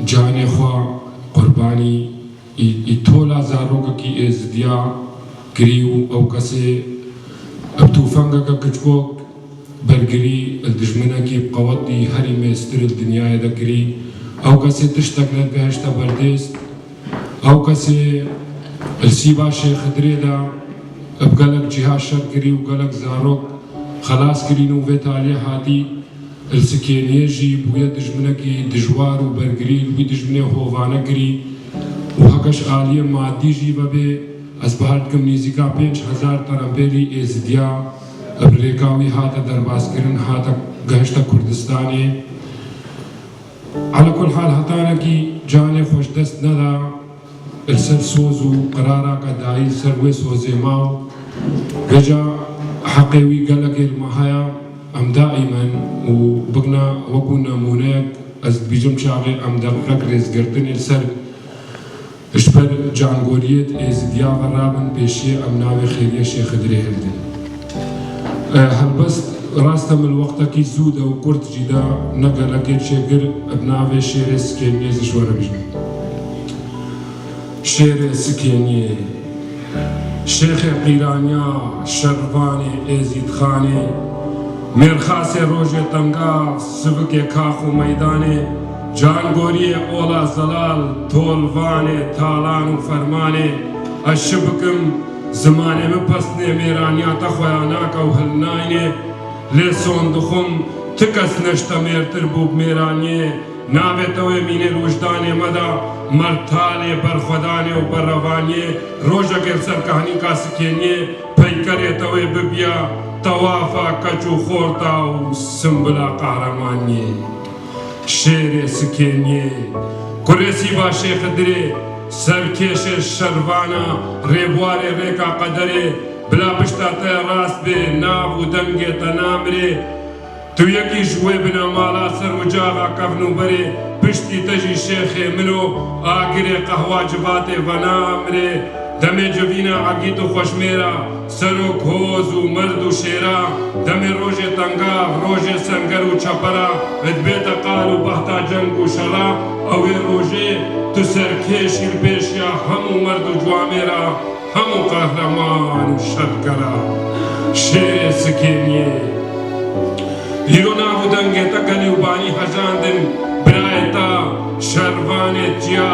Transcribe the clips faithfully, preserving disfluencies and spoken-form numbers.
Canê xwe qurbanî î, î tola zarokekî êzidiya kirî û ew kesê bi tûfengeke kiçkok bergirî li dijminekî bi qewetî herî mêztir li dinyayê de kirî. Ew kesê tiştek negehişte berdêst. Ew kesê li Sîba Şêx Xidirê de bi gelek cîha şer kirî û gelek zarok xelas kirîn û vê taliyê hatî. Li Sikêniyê jî bûye dijminekî dijwar û bergirî li wî dijminê hovane kirî û hekeş aliyê madî jî vebê, ez bahar dikim nîzîka pênc hezar terempêlî êzidiya bi rêka wî hate derbazkirin, hate gehişte Kurdistanê. Ala kul hal hetanekî canê xwe ji dest neda. Li ser soz û qiraraka dayî li ser wê sozê ma û vêca heqê wî gelekê li me heye. Em daîmen û bigna wekû nemûneyek ez dibîjim çaxê em deqîqek rêzgirtinê li ser ji ber cangoriyê êzidiya ve rabin pêşiyê em navê xêriyê Şêx Xidirê hildin. E, helbest rast e min wextekî zû de û kurt jî de ne gelekê çêkir bi navê Şêrê Sikêniyê ez ji we re bijîm. Şêrê Sikêniyê, Şêxê Qîraniya, Şervanê Êzîdxanê, Mêrxasê rojê tengav, sivikê kax û meydanê, cangoriyê ola zelal, tolvanê, talan û fermanê, ez çi bikim, zimanê min pesnê mêraniya te xweya nake û hilnayne, lê son dixwim, ti kes ne ji te mêrtir bû bi mêraniyê, navê te wê mînê li wijdanê me de, mertalê berxwedanê û berevaniyê, rojekê li ser kahnîka Sikêniyê, peykerê te wê bibiya tewafa keç û xorta û simbila qehremaniyê. Şêrê Sikêniyê, kurê Sîba Şêx Xidirê, serkêşê şervana, rêbuarê rêka qederê, bila pişta te rast bê, nav û dengê te namirê. Tu yekî ji wê binemala ser ucaxa kevn û berê, piştî te jî şêxê min o, agirê qehwa civatê venamrê. Demê civîna egît û xweşmêra, serok hoz û merd û şêra, demê rojê tengav, rojê senger û çepera, dibête qal û behta ceng û şera, ew ê rojê tu serkêşî li pêşiya hemû merd û ciwamêra, hemû qehreman û şerkera, şêrê Sikêniyê. Îro nav û dengê te gelî û banî hejandin, birayê te, şervanê çiya,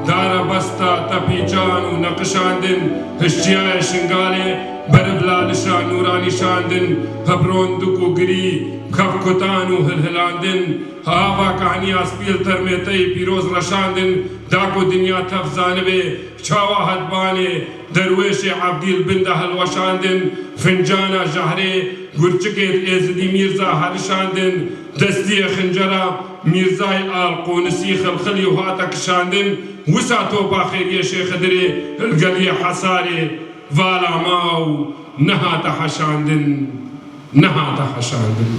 darebesta te pîçan û neqişandin, hişçiyayê Şingalê, berib lalişa nûra nîşandin, hebrondik û girî, kevkutan û hilhilandin, ava kahniya spî li termê te yî pîroz reşandin, da ku dinya tev zanibe, çawa hedbanê, Derwêşê Evdî li bin de hilweşandin, fincana jehrê, gurçikê Êzidî Mîrza herişandin, destiyê xincera Mîrzayê Alqonisî xilxilî û hate kişandin, wisa topa xêriyê Şêx Xidirê li geliyê Hesarê vala ma û nehate heşandin, nehate heşandin.